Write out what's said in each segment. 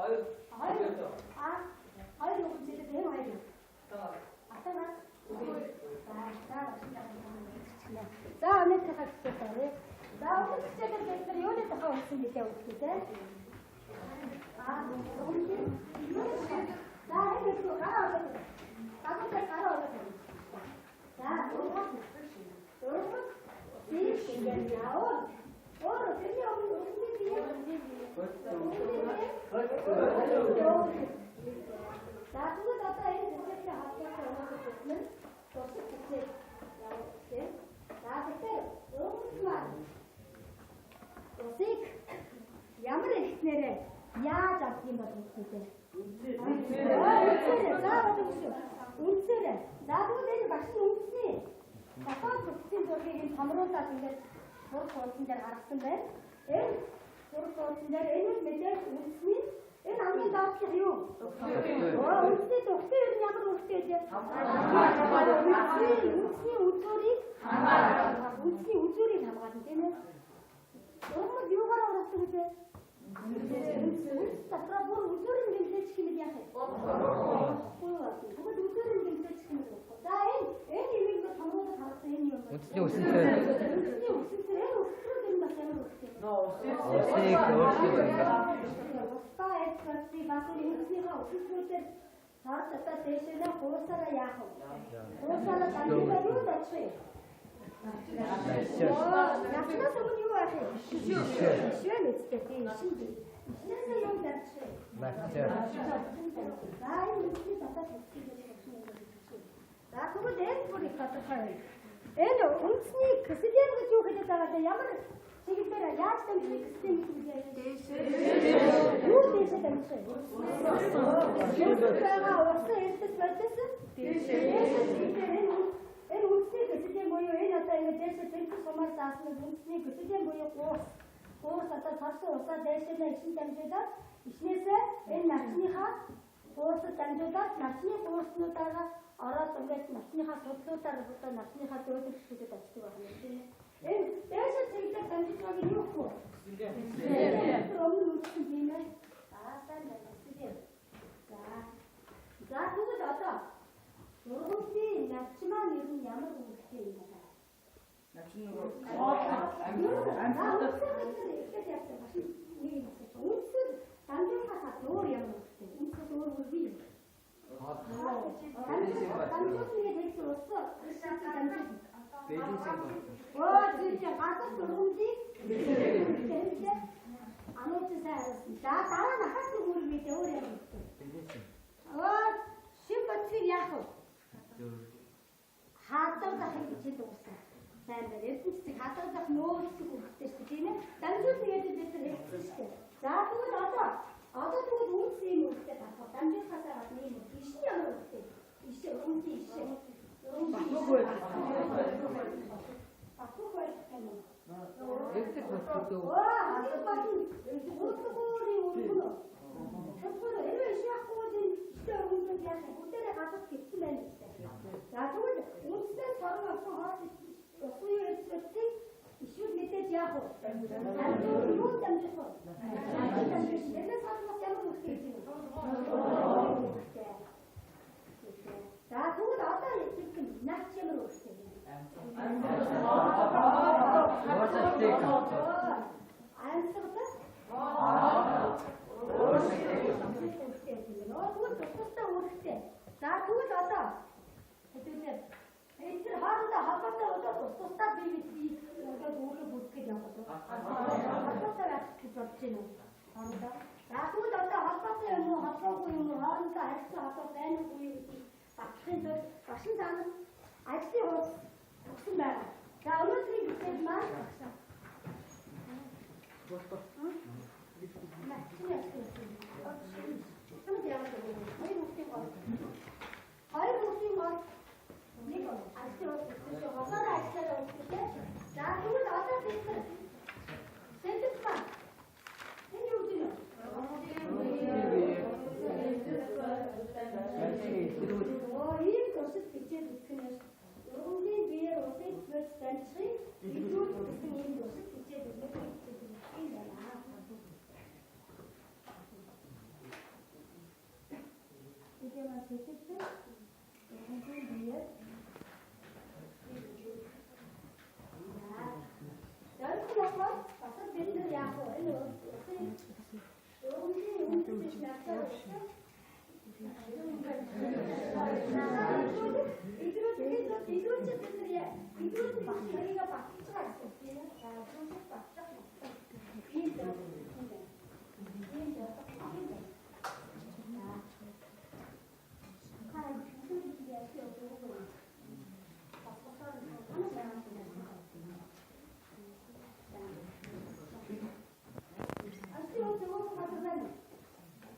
Хоёр. Хоёр. А хоёр өгөмжлөлт энэ хоёр юм. Атгаа. За за За өнөөдрийнхөө хичээл оръё. За өнөөдөр хичээлээр бид нар юуны тухай үзсэн билээ үзье те. А өгөмжлөл юуны тухай? За энэ хэлбэр гараа олоод. Гагуудаар гараа олоод. За ургал. Ургал. Тийш ингээд яа. Өөр тэрний өмнө өгөмжлөл За тэгвэл одоо энэ хичээлтэй холбоотой өнөөдөр бид нар туршид хичээл явуулах тийм. За тэгэхээр ургал маань усыг ямар эрхтнээрээ яаж авах юм бол гэдэг вэ? Үнцээрээ. За одоо шүү. Үнцээрээ. За тэгвэл энэ багш нь үнцний дотоод бүтцийн зургийг энэ томруулаад ингээд зураг хуудсан дээр гаргасан байна. Энэ зураг хуудсан дээр энэ нь мэдээж үнцний энэ хамгийн доотлох юу? Үнцний тухтай ер нь ямар үүрэгтэй вэ? Үнцний үзүүрийг хамгаална. Үнцний үзүүрийг хамгаална тийм ээ. Ургамал юугаар ургадаг вэ? Үнц дотроо бүр үзүүрийн гэмтээч хэмээл яах вэ? Үгүй байна. Тэгвэл үзүүрийн гэмтээч хэмээл болохгүй. За энэ имийг нь томруулаад харсан энэ юм. Үнцний өсөнцөр. Үнцний өсөнцөр энэ өсөнцөр энэ бас ямар үүрэгтэй вэ? Усыг өөрчлөх. Устай эцэцийг бас үнцнийхээ өсөнцрүүдээр цар татаа дээшээ нэ хуусаараа яах вэ? Хуусаараа дамжуулаад юу дажих вэ? Навчнаас өмнө юу байх вэ? Шишээ мэдтэй тийм шин. Шишнээсээ юм дамжих вэ? Навчаа. За энэ үнцний татаа татчих гэж багш нь хэлж. За тэгвэл энэ бүр их тодорхой байна. Энэ үнцний ксдм гэж юу хэлээд байгаа вэ? Ямар чиглэлээр яаж дамжих ксдм гэж хэлээ? Дээшээ. Юу дээшээ дамжих вэ? Ус байгаа усан элдэс бодис дээшээ. Дээшээ энэ үнцний ксдм буюу энэ одоо ингэ дээшээ тэнцэх сумаар заасан үнцний ксдм буюу гуус. Гуус одоо царсан усаа дээшээ нь ишин дамжуулаад ишнээсээ энэ навчныхаа гуусад дамжуулаад навчны гууснуудаараа ороод ингээд навчныхаа судлуудаар одоо навчныхаа дөөдөг хэсгүүдэд очдог байна тийм ээ. Энэ дээшээ чиглэлээр дамжиж байгааг нь юу гэх вэ? Тэр өмнө үзсэн тийм ээ. За сайн байна. За. За тэгвэл одоо ургамлын навч маань ер нь ямар үүрэгтэй юм бэ? Навч нь нөгөө амжилттай эхлээд явсан багш нэг юм асууж. Үндсээр дамжуулахаас өөр ямар үүрэгтэй? Үндсээс өөр үүрэг бий юм. Дамжуулна гэж хэлсэн ус дамжуулна. Оо тийм газар ургамлыг тэмцээ. Анууч сайн хариулсан. За дараа нь ахаас нэг үүрэг бий өөр ямар үүрэгтэй? Оо шин бодсыг яах вэ? Хадгалах гэж хэлдэг уусаа. Сайн байна. Эрдэнэ цэцэг хадгалах нөөцлөх үүрэгтэй шүү дээ, тийм ээ. Дамжуулна гэдэг бид нар хэлсэн шүү дээ. За тэгвэл одоо тэгвэл үнс ийм үүрэгтэй гарах. Дамжуулахаасаа гадна ийм үүрэг. Иш нь ямар үүрэгтэй? Иш ургамлын иш. Батгүй байх юм уу? Элдэх боддог. Оо, хамгийн гол нь хөдөлгөөрийн үүрэг нь. Тэгэхээр хэрвээ иш яахгүй бол энэ иштэй ургамлууд яах вэ? Бүгдээрээ газарт гиссэн байна гэж. За тэгвэл үндсээр сорон авсан хоол усан юу хэлцүүлсэн ишүүл мэдээж яах вэ? Дамжуул юу дамжуулах вэ? Дамжуулах. Тэрнээс гадна ямар үүрэгтэй гэж юм? За тэгвэл одоо хэлэх нь навч ямар үүрэгтэй юм? Уусалтыг Амьсгалах. Үүрэгтэй юм. Тэгвэл тусдаа үүрэгтэй. За тэгвэл одоо хэдүүлээ энэ төр хоорондоо холбоотой одоо тус тусдаа бие биеийг ингээд үүрэг бүртгэж явах болов. Холбоотой байх гэж бодож байна уу? Хоорондоо. За тэгвэл одоо холбоотой юм уу, холбоогүй юм уу, хоорондоо харилцаа холбоо байна уугүй юу гэдгийг батлахын тулд багш нь ажлын хуудас өгсөн байгаа. За өнөөдрийн хичээл маань багшаа. Хоёр хүүхдийн гол нэг ажлын хуудас өгсөн шүү. Голоороо ажиллаад өгсөн. За тэгвэл одоо бид нар сэдэв ба. Энэ юу гэж вэ? Оо, ийм туршид хичээл үзэх нь ургамлын биеэр усын цэвэц дамжихыг илүүл гэсэн ийм туршид хичээл өнөөдөр хичээл үзэх юм байна. бэлтгэсэн ургамлын биеэр зорилго нь болохоор бас бид нар яах вэ? Энэ ургамлын үндэс навчаар ургасан. Илрүүлж бид нар илрүүлж багш нарыгаа баталж байгаа гэсэн тийм ээ. За илрүүлж батлах ийм зорилго юм байна. Ийм зорилго юм байна.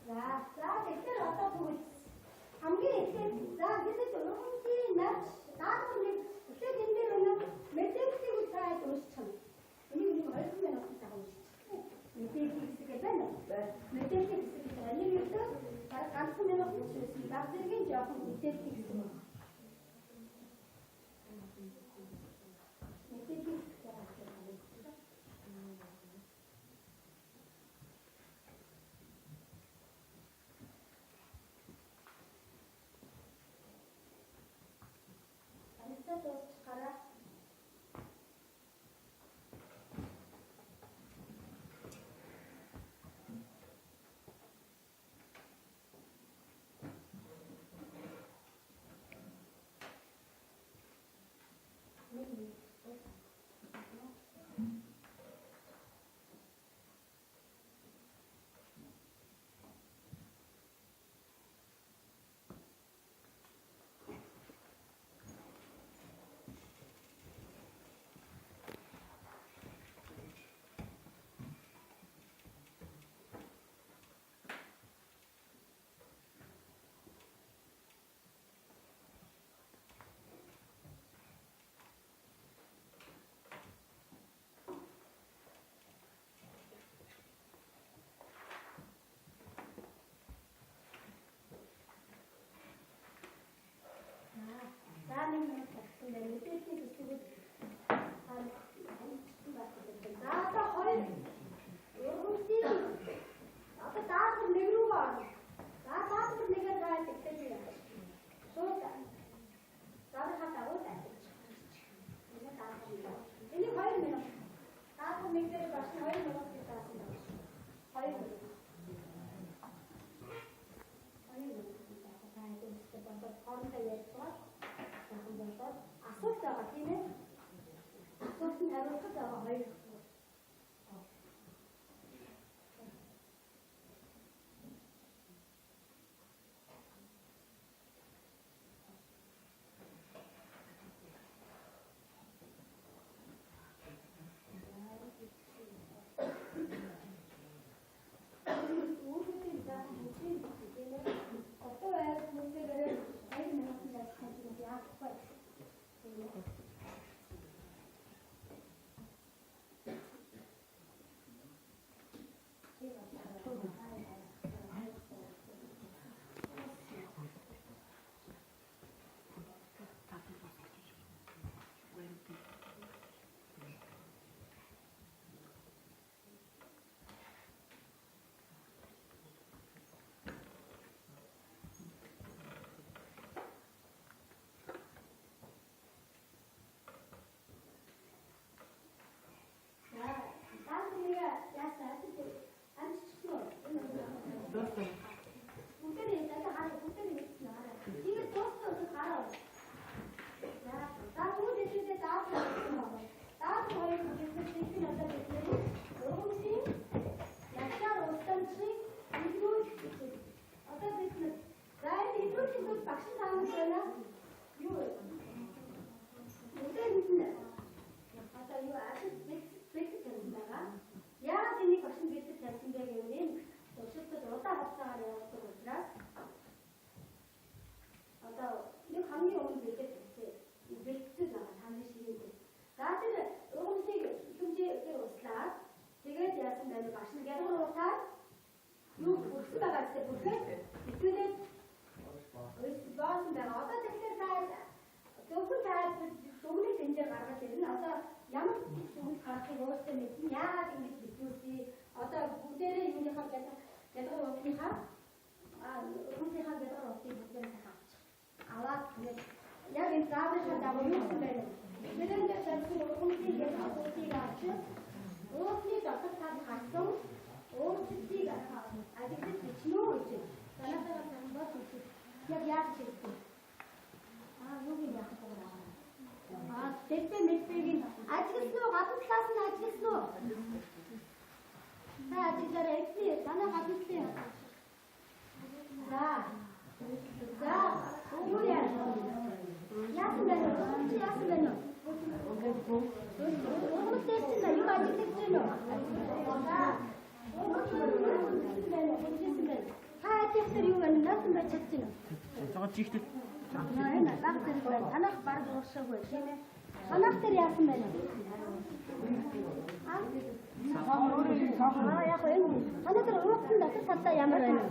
За за тэгэхээр одоо тэгвэл хамгийн эхлээд за бид ургамлын навч даалгавар нэг эхлээд энэ дээр өнөө мэдээллийг цаад уншчихна. Энийг нэг 2 минутын дараа уншчих. Мэдээллийн хэсэг байна уу? Мэдээллийн хэсэг гэж байгаа. Энийг ердөө бараг ганцхан минут ч байсан. Баг зэргийн жоохон мэдээллийн хэсэг байна. Мэдээллийн хэсэг байна. Танилцаад дуусчихаараа. За нэг минут болсон байна. Мэдээллийн хэсгүүд за одоо хоёр ургамлын одоо даалгавар нэг рүүгээ орно. За даалгавар нэгээр заагаад эхлэж байна. Шууд даалгавраа дагуу ажиллаж. Энэ даалгавар. Энийг 2 минут. Даалгавар нэг дээр багш нь 2 минут гэж заасан байна. 2 минут. 2 минут. За хэдэн болоод хоорондоо ярьж байгаа. Болоод асуулт байгаа тийм ээ. Асуултанд хариулах байгаа хоёр. Үүнтэй заах хэмжээ тийм ээ. Одоо байр хүмүүсээр 2 минутын ажиллах юм яах вэ? Одоо бүгдээрээ юуныхаа ялгар утныхаа ургамлынхаа ялгар утыг бүгдээрээ сайхан аваад тэгээд яг энэ зааврынхаа дагуу юу гэсэн бэ? Ширээн дээр тавьсан ургамлын гялгар хөлийг авч уутны дотор тал гарсан өөрчлөлтийг ажиглаж бичнэ үү гэж. Танатайгаа сайхан бод үзэх. Яг яаж хийх вэ? Аа, юу юм яах вэ? Аа, дэлбэ мэдбэгийг ажигласан уу? Гадна талаас нь ажигласан уу? Та ажиглаарай. Эцний танай гадна талын. За. За, юу яа? Яасан бэ? Чи яасан бэ? Ургамал дээр чинь юу ажиглаж байна уу? За. Ургамал байна. Та ажиглах юу байна? Наасан байж чадж байна уу? Жоо чигтэй. Энэ баг зэрэг байна. Танах баг ууршаагүй тийм ээ. Танах дээр яасан байна? Аа яг энэ танаа дээр уутсан дотор талдаа ямар байна?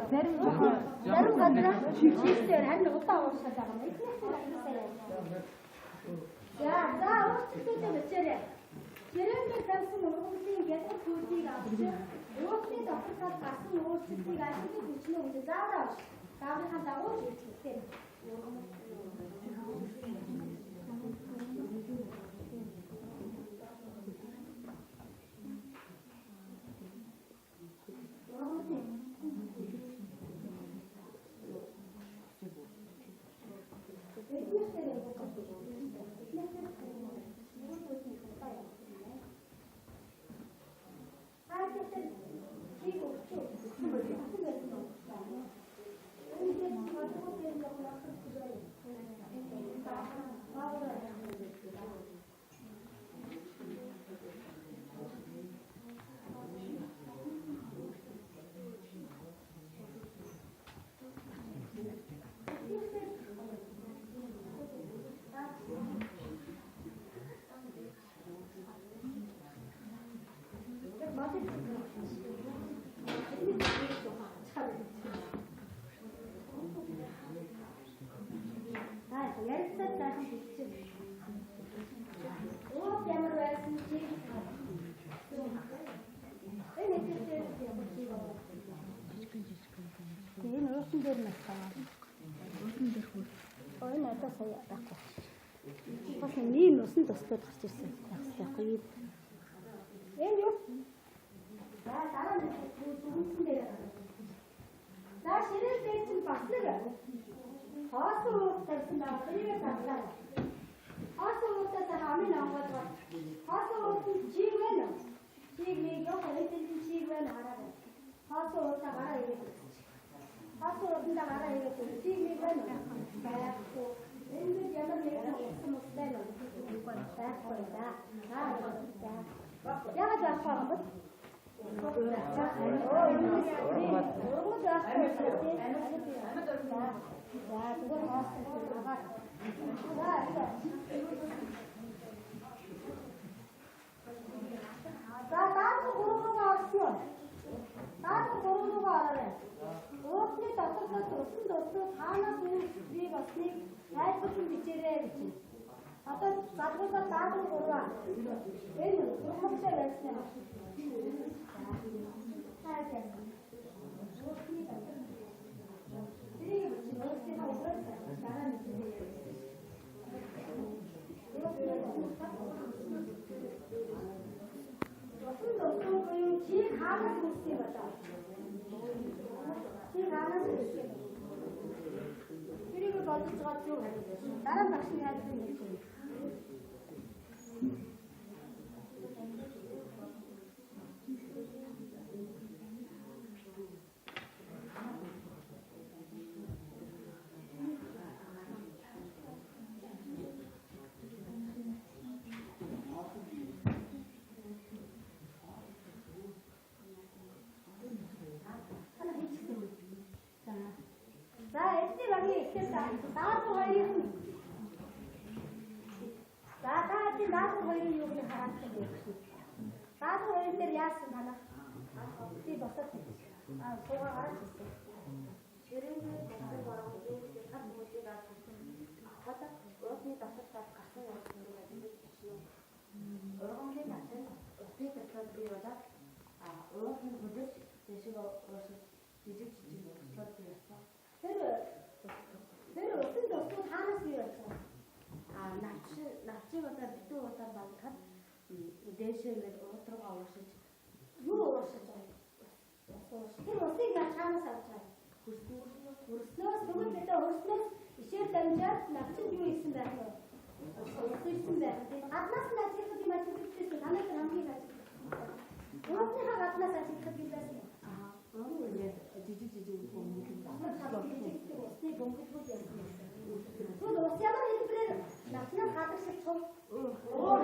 Зарим газар чигтээр харин удаан ууршаад байгаа юм. Эднийх дээр аясаа яа. За, за өөрчлөлтөө бичээрэй. Ширээн дээр тавьсан ургамлын гялгар хөлийг авч уутны дотор тал гарсан өөрчлөлтийг ажиглаж бичнэ гэж заавраа авч. Зааврынхаа дагуу бичлээ. Ярилцаад сайхан биччихэ. Уут ямар байсан чи? Энэ хэсгээр ямар чи байна? Энэ уутан дээр нь байна. Уутан дээр хөр. Энэ одоо сая байхгүй. Бас нэг усан туслаад гарч ирсэн. Байхгүй юм. Энэ юу? За дараа нь зүгэнсэн дээр. За ширээн дээр чинь бас нэг хоосон уут тавьсан байгаа. Тэрийг зарлаа. Хоосон уутаа сайхан амын онгойлгоод хоосон уут нь чиг байна уу? Чиг нэг яг энэ чиг байна хараа. Хоосон уутаа гараа игээд үзчих. Хоосон уутандаа гараа игээд үзчих. Чиг нэг байна уу? Байхгүй. Энд ямар нэгэн усан ус байна уу? Байхгүй да. За. Яагаад байхгүй юм бэ? Ургамал байхгүй тийм. За зүгээр хоосон агаар. За. За даалгавар 3 руугаа орсон уу? Даалгавар 3 руугаа ороорой. Уутны дотор тал усан туслуу таанаас үүсэх бий болсныг тайлбарлан бичээрэй гэж. Одоо залгуулаад даалгавар 3-аа. Энэ ургамалтай байсан юм. За. Уутны дотор тэрийг бичнэ. Өөрсдийнхөө үгээр дараа нь бичээрэй. Усан туслуу буюу чиг хаанаас үүсэх юм болоо? Чиг хаанаас үүсэх юм? Тэрийг бодож байгаа зүг хариу. Дараа нь багш нь тайлбарлана гэж байна. За эцний багийн ихээс даалгавар хоёрын нь. За та хэдийн даалгавар хоёрын юуг нь хараад байна гэж. Даалгавар хоёрын дээр яасан танах? Би босоод тавьчих. Аа суугаа гарч ирсэн. Ширээний дотор ургамлын гялгар хөлийг авч авахад уутны дотор тал гарсан ургамлыг ажиглаж бичнэ. Ургамлын тал нь усны таслаад бий болоод уут нь хөлөж дэшиг ууршиж жижиг жижиг урагшлаад бий болсон. Тэр усан туслууд хаанаас Навчийг одоо битүү усаар бангахад дээшээ ингээд уут руугаа ууршиж Юу ууршиж байгаа юм? Ус ууршиж. Тэр усыг навч хаанаас авч байгаа юм? Хөрснөөс. Тэгвэл бид хөрснөөс ишээр дамжаад навчинд юу хийсэн байх вэ? Ус ирсэн байх. Тэгээд гаднаас нь ажиглах юм ажиглах танай тэр хамгийн ажиглах. Уусныхаа гаднаас ажиглах юм байсан. Аа ингээд жижиг жижиг бөмбөг. Жижиг усны бөмбөгүүд байсан. Тэгвэл ус ямар хэлбэрээр навчнаас гадагшилж чув? Уур.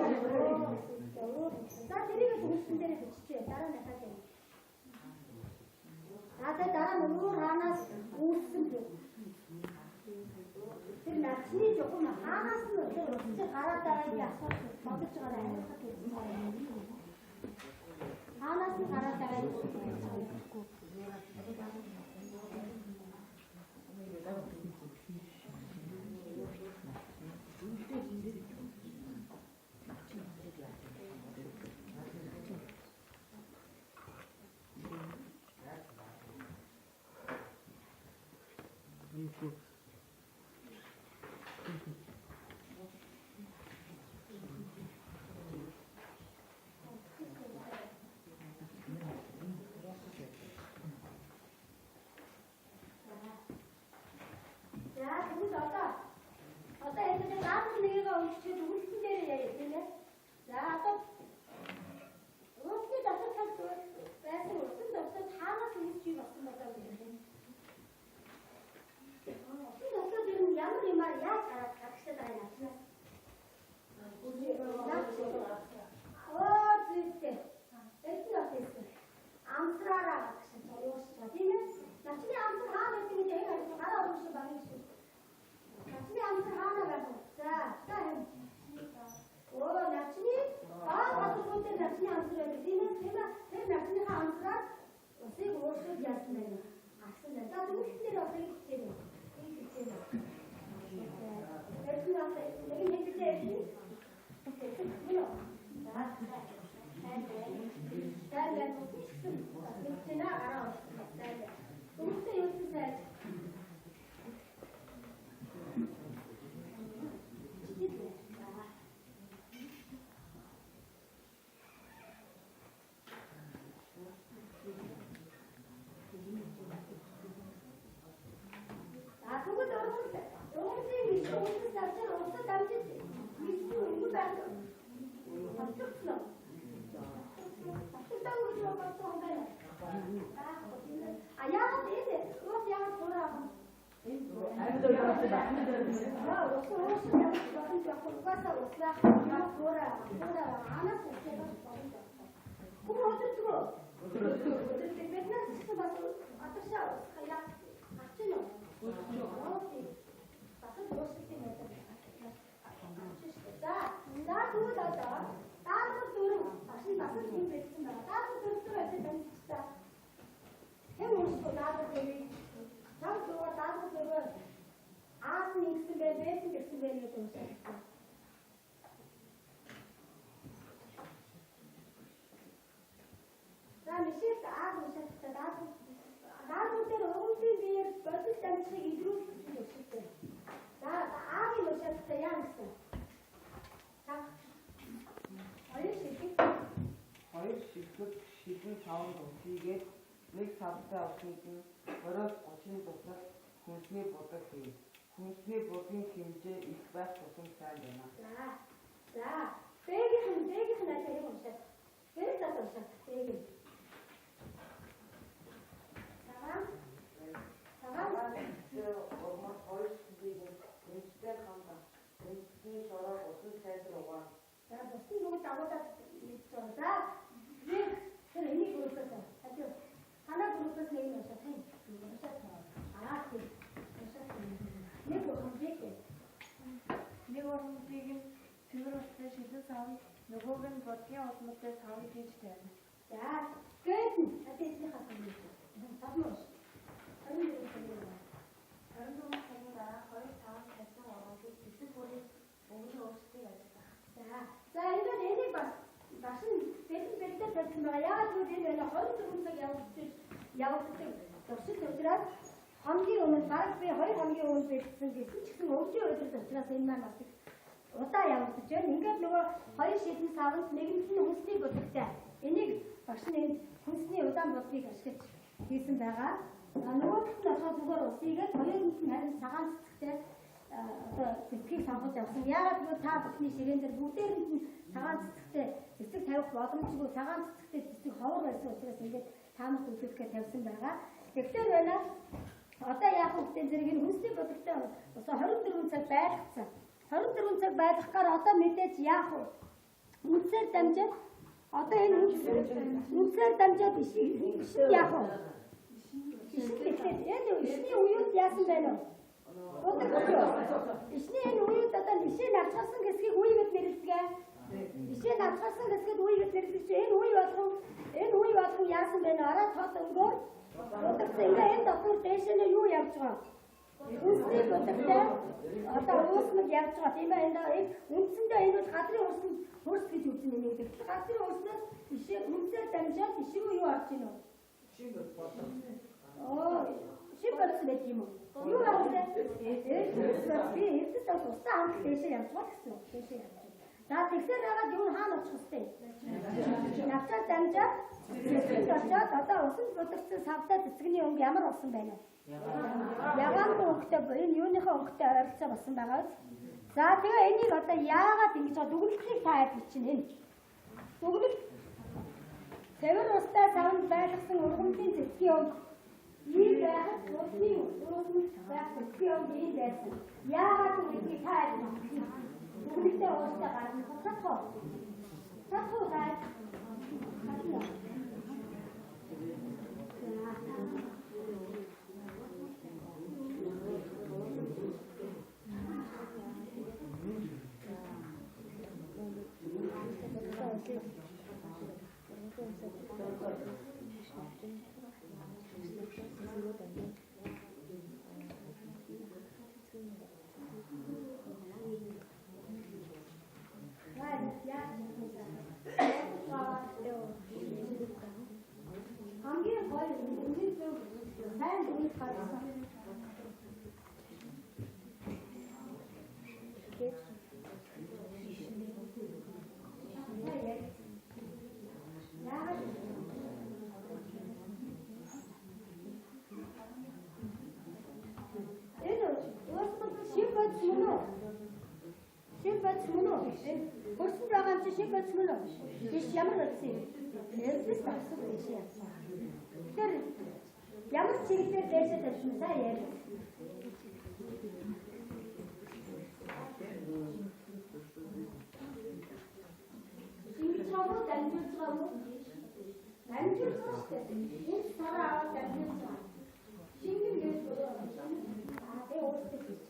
Уур. За тэрийг л хөрсөн дээр биччихье. Дараа нь дахиад юм. За тэгээ дараа нь уур хаанаас үүссэн бэ? Тэр навчны жухам хаанаас нь тэр ус чинь гараад байгааг би асуух бодож байгаа хариулахад хэлсэн байна. Хаанаас нь гараад байгааг бодож байгаа. За тэгвэл одоо энэ ганц нэгээ уншиж үлдсэн дээр яриа тийм ээ. За одоо уусны дотор талд байсан усан дотор хаанаас үүсч бий болсон болоо гэх юм. Усан дотор ер нь ямар юмар яаж гараад гаргашаад байгаа юм начнаас. Оо зүйтэй. Энэ нь бас амсраараа гаргашаад уушиж байгаа тийм ээ. Начны амсар хаана байдаг гэж яг харж гараа уушиг багийн шүү. Начны амсар хаана байх вэ? За, та хэм. Оо, начны баа гадар дээр начны амсар байдаг тийм ээ. Тийм ээ. Тэр начныхаа амсраар усыг уушиг яасан байна. Гарсан байна. За, дүгнэлтээр бас ингэ хичээнэ. Ингэ хичээнэ. Тэр нь бас нэг нэг хэлээ. За, за. За, за, гэсэн хичээнэ гараа уушиг. За, за. Өмнөдөө юу гэсэн За тэгвэл ургамлын нэгэн үндэс авчир усад дамжиж нэгэн өнгө байх тавтагдсан. Тавтагдаагүй гэж бодсон юм байна. А яагаад энэ уус яагаад хуурай юм? Амьд орсон амьд орсон. Аа ус уус ямар боломж байхгүй. Угаасаа ус байх юм хуурай хуурай анаас усыг боломж байхгүй. Бүх өдөртгөө. Өдөртгөө биднээс ч гэсэн бас гадагшаа ус хаяа гарч ийн үү? Бас л уушилт юм байдаг. За, за тэгвэл одоо даалгавар дөрөв багш нь бас л юм бэлдсэн байгаа. Даалгавар дөрөв ажил дамжчихлаа. Хэн унших даалгавар дөрвийг? Чам дуугаар даалгавар дөрвөөр Аа нь ингэсэн бэ, Б нь гэсэн бэ гэж уншаад. За Мишель Аа уншаад даалгавар дээр ургамлын биеэр бодит дамжихыг илрүүлэх гэсэн зөвшөөртэй. За Аа-ыг уншаад яа гэсэн? Хоёр ширхэг. Хоёр ширхэг шилэн савнд усийгээд нэг савтай усанд нь 20-30 дусал хүнсний будаг хий. Хүнсний будгийн хэмжээ их байх тусам сайн байна. За. За. Б-ийн ажил юм уншаад. Гэрэл зас уншаад. Б-ийн. Цагаан. Цагаан. Урмаг хоёр ширхгийг хэмжтэй хамт хэмжний шороог усан сайдар угаана. За бусдын бүгд дагуулаад мэдж байгаа. За би тэр энийг группээс хажуу. Танай группээс нэг нь уншаад тийм. Уншаад. Аа тийм. Уншаад. Нэг ургамлыг Нэг ургамлыг нь цэвэр устай шилэн савнд, нөгөөг нь будгийн улмалтай савнд хийж тавина. За гээд нь хажуу эзнийхээ савнд. Савн унш. 24 цагийн дараа. 24 цагийн дараа хоёр савнд тавьсан ургамлыг хэсэг бүрийн өнгөний өөрчлөлтийг ажиглах. За. За ингээд энийг бас багш нь бэлэн бэлдээ тавьсан байгаа. Яагаад гэвэл энэ байна 24 цаг явагддаг туршилт учраас хоногийн өмнө бараг би 2 хоногийн өмнө бэлдсэн гэсэн ч гэсэн өвжийн өдрөл учраас энэ маань бас их Удаа явагдаж байна. Ингээд нөгөө хоёр шилэн савнд нэгэнд нь хүнсний будагтай. Энийг багш нь энд хүнсний удаан будгийг ашиглаж хийсэн байгаа. Нөгөөд нь болохоор зүгээр ус игээд хоёуланд нь харин цагаан цэцэгтэй одоо цэцгийг сонгож авсан. Яагаад гэвэл та бүхний ширээн дээр бүгдээрэнд нь цагаан цэцэгтэй цэцэг тавих боломжгүй, цагаан цэцэгтэй цэцэг ховор байсан учраас ингээд та нарт үзүүлэхээр тавьсан байгаа. Тэгэхээр байна. Одоо яах вэ гэдэг зэрэг энэ хүнсний будагтай усаа 24 цаг байлгацсан. 24 цаг байлгахаар одоо мэдээж яах вэ? Үндсээр дамжаад одоо энэ үндсээр дамжаад ишин яах вэ? Ишин тэгэхээр энэ ишний үеүд яасан байна вэ? Ишний энэ үеүд одоо ишээ навчгалсан хэсгийг үе гэж нэрлэдэг. Ишээ навчгалсан хэсгийг үе гэж нэрлэдэг чинь энэ үе болгон яасан байна вэ? Араа тод өнгөөр будагсан. Ингээ энэ дотор дээшээ нь юу явж байгаа? Хүнсний будагтай одоо уусмал явж байгаа тийм ээ. Энэ үндсэндээ энэ бол газрын хөрс гэж үзнэ нэг. Тэгэхээр газрын хөрснөөс ишээ үндсээр дамжаад иш рүү юу орж ийн вэ? Шив болсон байх юм уу? Юу орж вэ? Би эрдэс бас усаа хамт дээшээ явж байгаа гэсэн үг. Дээшээ явж байгаа. За тэгсээр хагаад юу хаана очих хэвтэй? Навчаар дамжаад цэцгэнд очоод одоо усанд будагцсан савтай цэцгэний өнгө ямар болсон байна вэ? Ягаангүй өнгөтэй, энэ юуныхаа өнгөтэй ойролцоо болсон байгаа биз? За тэгээ энийг одоо яагаад ингэж байгаа дүгнэлтийг та бичнэ энэ. Дүгнэлт цэвэр устай савнд байлгасан ургамлын цэцгийн өнгө ийм байхад усны уусанд байх цэцгийн өнгө ийм байсан. Яагаад гэдгийг та бичнэ. Дүгнэлтээ уустай гаргах чадах уу? Чадах уу та? Чадна. Хамгийн гоё үнэн зөв сайн дүгнэлт гаргасан. Энэ уусмал шив бодис мөн үү? Шив бодис мөн үү? Хөрсөнд байгаа юм чи шив бодис мөн үү? Биш, ямар бодис юм? Эрдэс давсан дэшээ явсан. Тэгэхээр ямар чиглэлээр дээшээ тавьсан сайн яриа. Ингэж байгаа уу? Дамжуулж байгаа уу? Дамжуулж байгаа шүү дээ. Энэ сараа аваад дамжуулж байгаа. Шингэн гэж бодоо. Аа тэгээ өөртөө хийж.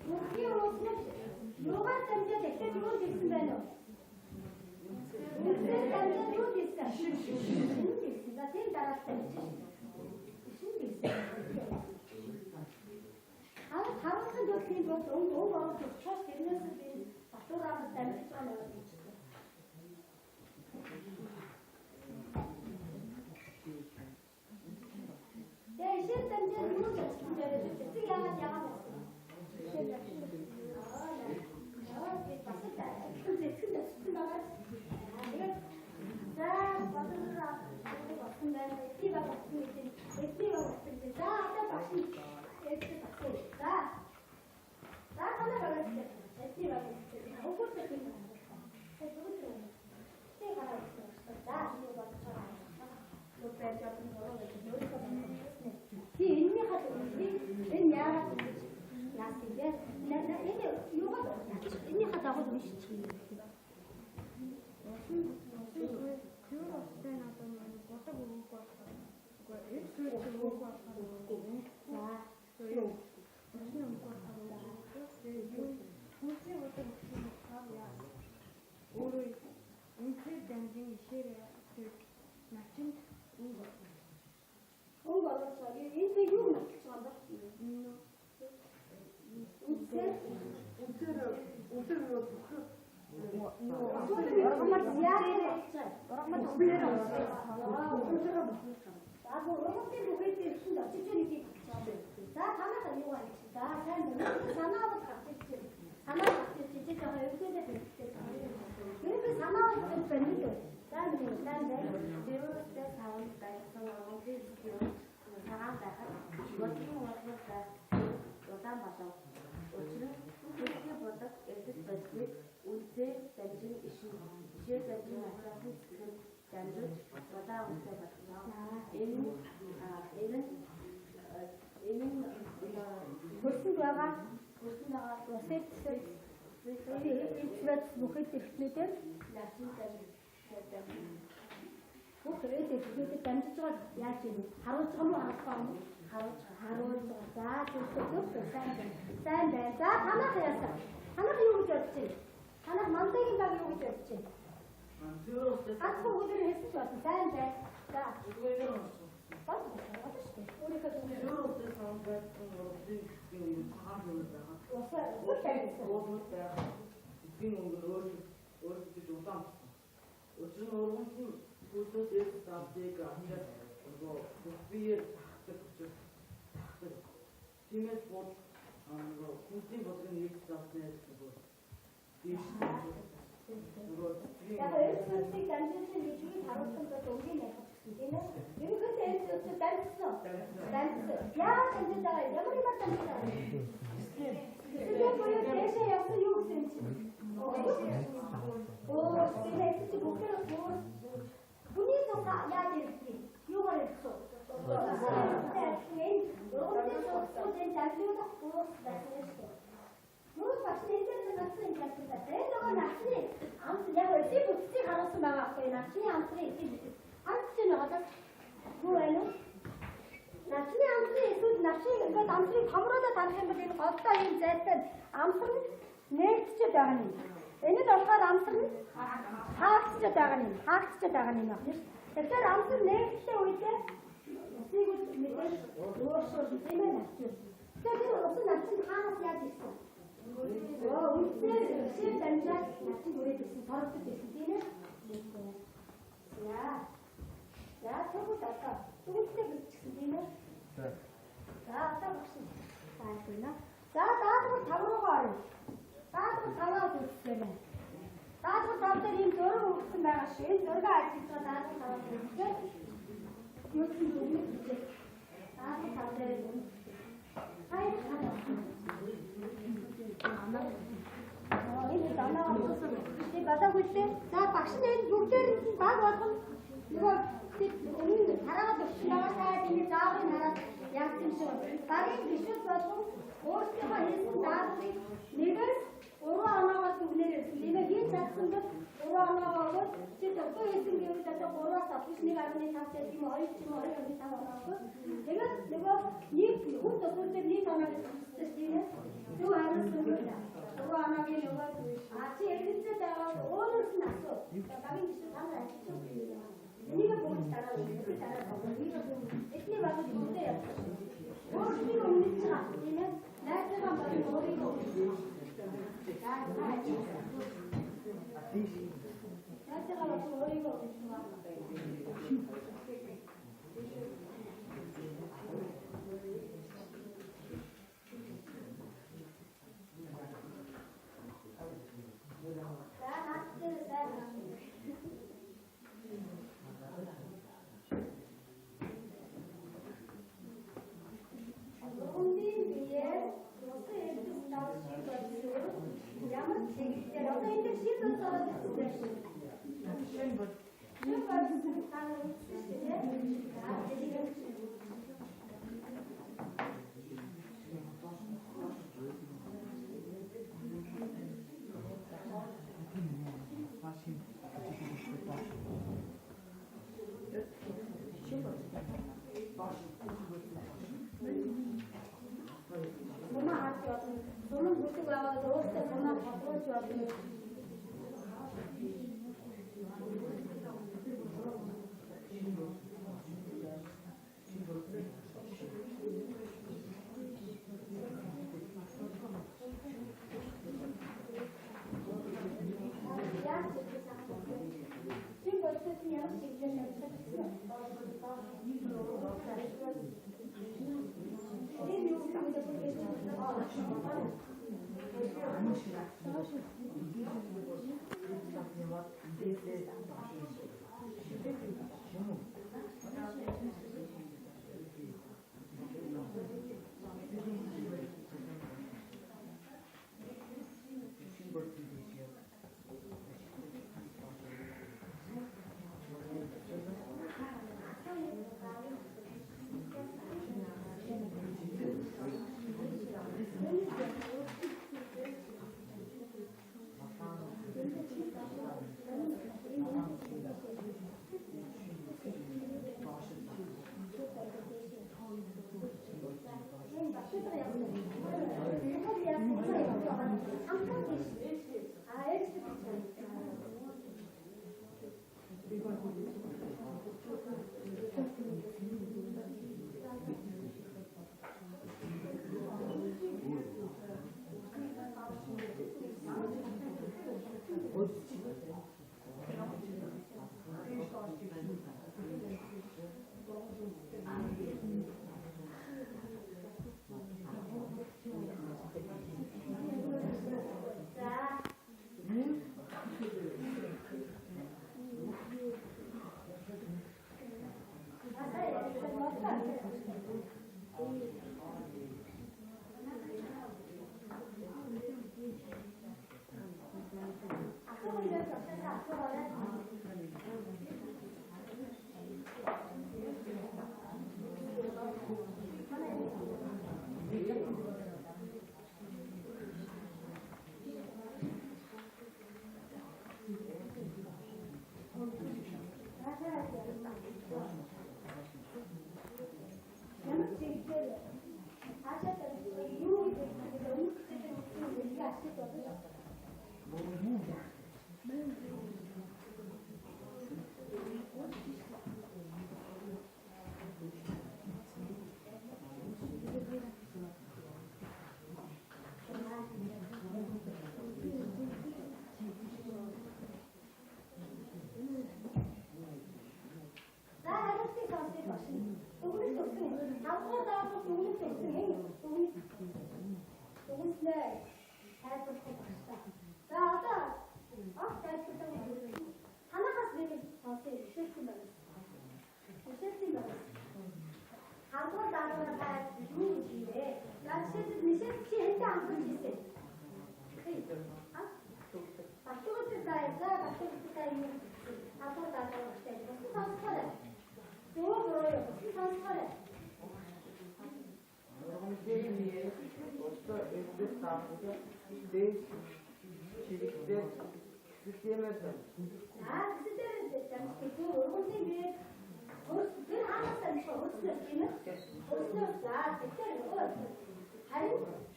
Мөнхийн уусмал юугаар дамжаад эхлээд юунд ирсэн байна вэ? Үндсээр дамжаад юунд ирсэн? Шинд ирсэн. За тийм дараалал бичиж шин. Шинд ирсэн. Аа харуулсан зүйлийн бол өнгө өнгө оруулж учраас тэрнээс би татвараар дамжиж байгаа юм гэж байна. Тэгээ шинд дамжаад юунд очсон бэ? Цэцэг яагаад яагаад болсон? Шинд дамжаад. Аа би бас л цэцгэнд очсон байгаа. Тэгээд за бодлоо болсон байна. Эдний баг болсон гэдэг. Эдний баг болсон гэдэг. За одоо багш нь эдний багш. За. За танаа багш. Эдний баг. Хүүхдүүд тийм байна. Тэгээд тэг гараа ирсэн. За би бодож байгаа. Лүпэж одоо бороо гэж өөрийнхөө бодсон. Тий энэнийхээ дүгнэлтийг энэ яагаад ингэж одоо нэг будаг өгөх болохоор үгүй эд зүйл өгөх болохоор За. Усны өгөх болохоор тэгээд хүнсний будаг өгөх нь болохоор яа өөрөө үнцээр дамжин ишээр тэр начинд өнгө болсон. Өнгө оруулж байгаа. Энэ тэг юу начилж байгаа юм бэ? Үнцээр үнцээр нөгөө бүх ургамал яаж болж байгаа? Ургамал үгээр уншиж. Ургамлаараа бүхэл. За ургамлын бүхэл эрхэнд очиж нэг хэлж байгаа юм. За танаа юу аа чи. За сайн байна. Санаа бол гарч ирж байна. Санаа гарч ирж чи жоохон өвдөлтэй хэрэгтэй. Ерөнхий санаа бол байна л. За нэг сайн байна. Зэвүүртэй савнд байсан ургамлын хэсгийн цагаан байхад будгийн ургамал байх улаан болов. Учир нь хүнсний будаг эрдэс бодисыг үнцээр дамжин ишин, ишээр дамжин ачаалтан цэцгээр дамжуулж улаан үнэтэй болгоно. Энэ нь хөрсөнд байгаа усыг эцвэц бүхэл эрхтнүүдээр начин дамжин бүх эд эрхтнүүдэд дамжиж байгаа яаж юм? Харуулж байгаа мó харуулах юм уу? Харуулж байгаа. Харуулж байгаа. За зөв зөв сайн байна. Сайн байна. За танах яасан? Танах юу гэж бодож байна? Танах мандагын баг юу гэж бодож байна? Ганцхан үгээр хэлсэн ч болно. Сайн байна. За. Болно шүү дээ. Өөрийнхөө зүгээр усыг савнд байсан ургамлын хэсгийн өнгө цагаан хэмээр байгаа. Усаа үгүй уулмал байх хэсгийн өнгө нь өөрчлөгдөж улаан болсон. Учир нь ургамлын хөлөөс эд давдыг ачаад нөгөө бүх биеэр сахдаг учраас сахдаг. Тиймээс бол нөгөө хүнсний будгийн эд давснаас нөгөө дээш нөгөө яг эд зүйлсийг дамжуулсан гэж үгийг харуулсан бол өнгийн ярих гэсэн тийм ээ. Ерөнхийдөө эд зүйлсийг дамжсан. Дамжсан. Яагаад дамжиж байгаа юм? Ямар юмар дамжиж байгаа юм? Тэгээд буюу дээшээ явсан юу гэсэн юм чинь? Өөр тийм чи бүгдээр өөр хүний цус яаж ирдэг? Юугаар ирэх вэ? Энэ ургамлын цусууд энэ дамжуулах уус байсан юм шүү дээ. Юу багш энэ дээр ганцхан юм хэлсэн. Тэгээд нөгөө навчны амт яг эсийг бүтцийг харуулсан байгаа байхгүй навчны амтрын эсийг бүтц. Харагдаж байна уу? Юу байна вэ? Навчны амтрын эсүүд навчны ингээд амтрыг томруулаад харах юм бол энэ голдоо ийм зайтай амтар нь нээгдчихэд байгаа юм. Энэ нь болохоор амтар нь хаагдчихэд байгаа юм. Хаагдчихэд байгаа юм байна шүү. Тэгэхээр амтар нээгдсэн үедээ усыг мэдээж өөрчлөлт тийм ээ навчил. Тэгэхээр тэр ус навчин хаанаас яаж ирсэн? Үнцээр ишээр дамжаад навчин хүрээд ирсэн, торогдож ирсэн тийм ээ. За. За тэгвэл одоо дүнтэй бичсэн тийм ээ. За одоо багш. За байна. За даалгавар 5 руугаа оръё. Даалгавар 5-аас үзсэн байна. Даалгавар 5 дээр ийм зураг өгсөн байгаа шүү. Энэ зургийг ажиглаж байгаа даалгавар 5-аас үзсэн. Юу гэсэн үг вэ? Даалгавар 5 дээр юм. Хайр хаа. Энэ данаа би балаагүй лээ. За багш нь энэ бүгдээр нь баг болгон нөгөө өмнө хараагаад өгсөн байгаа сайд энэ зааврыг хараад яг юм шиг багийн гишүүд болгон өөрсдийнхөө хийсэн даалгаврыг нэгээс 3 оноогоос дүгнээр ирсэн. Тийм ээ хийж чадсан бол 3 оноогоо өгөөд чи дутуу хийсэн гэвэл одоо 3-аас 1.5 ч юм уу 2 ч юм уу 2.5 оноо өгөөд тэгээд нөгөө нэг хүн тусмал дээр нэг оноо гэж хэлсэн тийм ээ. Зөв хариулсан бол 3 оноог өгөөд а чи эргэлзээд байгаа өөрөөс нь асуу. Багийн гишүүд та нар ажиллаж байгаа юм. Энийг бүгд дараа нь дараа энийг эхний баг бүгдээ явуулах. Өөрсдийгөө үнэлж байгаа тийм ээ. Найзынхаа болон өөрийгөө үнэлж. За за ажиллаа. Найзынхаа болон өөрийгөө үнэлж байгаа. За наац сайн. Ургамлын биеэр усан эрдэс дав шиг болсон ямар чиглэлээр одоо энэ дээр шин бодис ороод ирсэн байх шиг. Шин бод. Шин бодис та нар үзсэн Сумаа харж болно. Сум нь бүлэг аваад өөртөө сумаа тодруулж болно. Шин бодис нь ямар чиглэлээр дамждаг гэсэн юм? Тэр юу гэдэг вэ?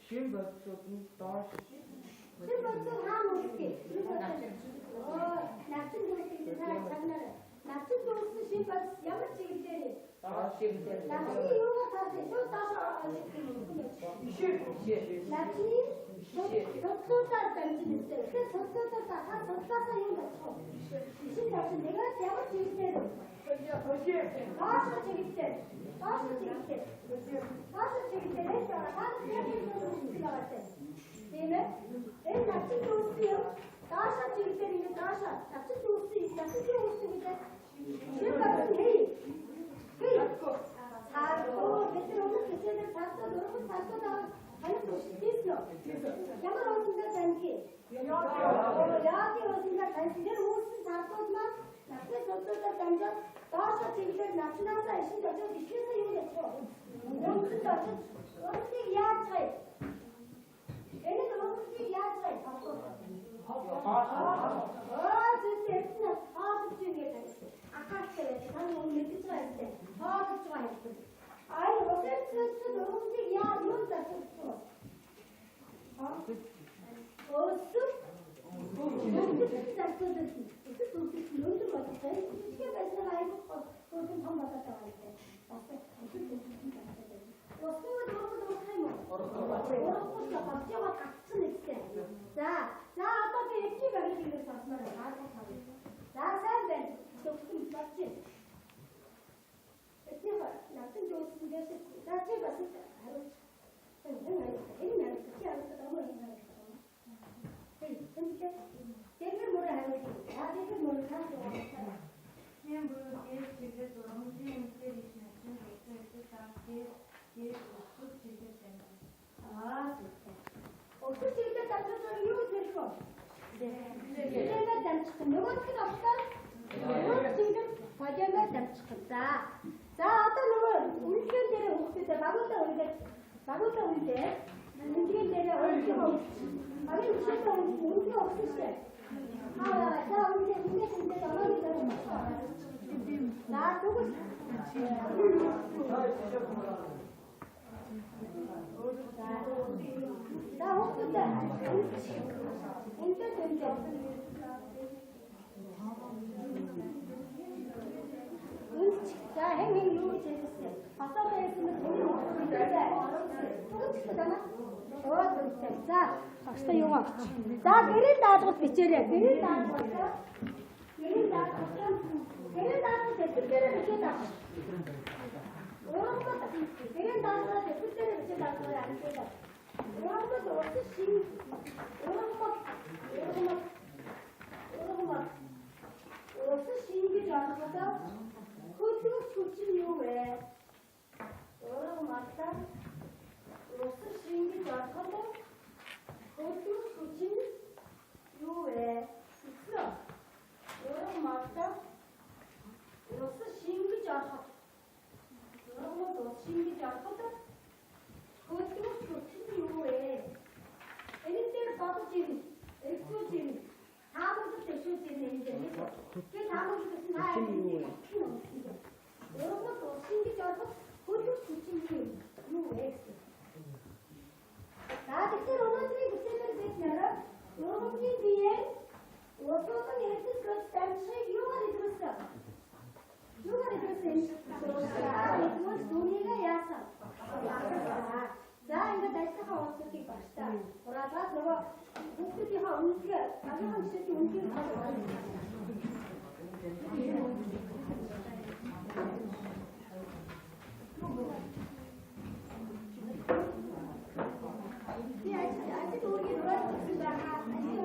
Шин бодисууд нь доош. Шин бодисууд хаана үүсгэх? Навчин дүүсэх гэж чагнаар. Навчин дүүссэн шин бодис ямар чиглэлээр? Доош чиглэлээр. Навчны юугаар тарах? Шууд доош орох юм уу? Навчны судлуудаар дамжин үстэй. Тэгэхээр судлуудаар дахиад судлаасаа юу болчих вэ? Шин давчин тэгээд ямар чиглэлээр? Доош чиглэлээр. Доош чиглэлээр. Доош чиглэлээр байгаа. Та нар яг энэ зүйл байгаа тийм ээ? Энэ навчин дүүссэн юм. Доош чиглэлээр ингэ доош навчин дүүссэн, навчин юу үүссэн гэдэг? Шин бодис хий. Хий. Цааргүй бид нар өмнөх хичээлээр цаасаа дөрвөн цаасаа байгаа танаас өшөлтийсэн үү? Ямар уусан дээр таньдгийг? Яагийн уусан дээр таньсан. Тэр үүссэн цаасууд маань навчны судлуудаар дамжаад доош чиглэлээр навчнаасаа ишинд очиж ишлээсээ юу гэж вэ? Өмсөнд очиж урагтыг яаж хай? Энэ урагтыг яаж хай? Аа зүгт эртнэ тоолж ингэж таньсан. Анхааралтай байж та нар өмнө мэдэж байгаа юм дээ. Тоолж байгаа юм. Өвсөлт зарцуулалт нь өсөлт хөгжилт нь өндөр болтой. Жижигхэн байснараа айгүй хөөрхөн том болоод байгаа юм. Бас өсөлт хөгжилт зарцуулалт. Усны үйл ургал ургах юм уу? Ургахгүй ч голж байгаа гацсан нэгтэй. За, за одоо би эвчийг барих юм сонсмоор байна. За сайн байна. Төгсөн болж байна. Эцэг навсан дүүсэн дээш за чи бас хариулж. Энэ хариулт. Энэ хариулт. Чи хариулт юм уу? Энэ хариулт. Тэмцээ. Дэлгэр мөрөө хариулт. За дэлгэр мөрөө цааш явуулах. Тийм буюу дээд чиглэл ургамлын үндсээр иш начин болсон өсөлт ам дээд дээд өсөлт чиглэл дамжина. Аа зүйтэй. Өсөлт чиглэл дамжуулах юу гэж хэлэх вэ? Чиглэлээр дамжих. Нөгөөх нь болохоор өсөлт чиглэл полиомер дамжих. За. За одоо нөгөө үнэлгээнд дээр хүүхдүүдээ багуудаа үнэлээд багуудаа үнэлээд үнэлгээнд дээр өөрсдөө багийн жишээтэй үнэлгээ өгсөн шүү дээ. Аа за үнэлгээ үнэлгээ үнэлгээ онооны дээр за тэгвэл за хүүхдүүдээ үнэлгээ үнэлгээ за хэн хэн юу гэж хэлсэн? Хасаалаа хэлсэн мэт хүний мэдээ. Түгэж дана. Оо зүгтэй. За багштай юу авч. За гэрэл даалгавар бичээрэй. Гэрэл даалгавар. Гэрэл даалгавар. Гэрэл даалгавар дэвтэр бичээд авч. Ургамал гэрэл даалгавар дэвтэр бичээд авах амжилттай. Ургамал уус шин. Ургамал ургамал ургамал уус шин гэж ойлгоход хөдөлгөх хүч нь юу вэ? Ургамалаа уус шингэж ороход хөдөлгөх хүч нь юу вэ? Тэгсэн. Ургамалаа уус шингэж ороход ургамал уус шингэж ороход хөдөлгөх хүч нь юу вэ? Энэ дээр бодож ирнэ. Эргцүүлж ирнэ. Таамаглал дэвшүүлж ирнэ энэ дээр. Би таамаглал гэсэн та юу вэ? Ургамал уус шингэж ороход хөдөлгөх хүч нь юу вэ гэсэн. За тэгэхээр өнөөдрийн хичээлээр бид нэр ургамлын биеэр усуудан эрдэс гэж дамжихыг юугаар илрүүлсэн? Юугаар илрүүлсэн? Илрүүлж түүнийгээ яасан? За ингээд ажлынхаа онцлогийг багштай хураалгаад нөгөө хүүхдүүдийнхээ үнэлгээ, багийнхаа жишээний үнэлгээг харах. Би ажил үүргийг урааж өгсөн байгаа. Ажил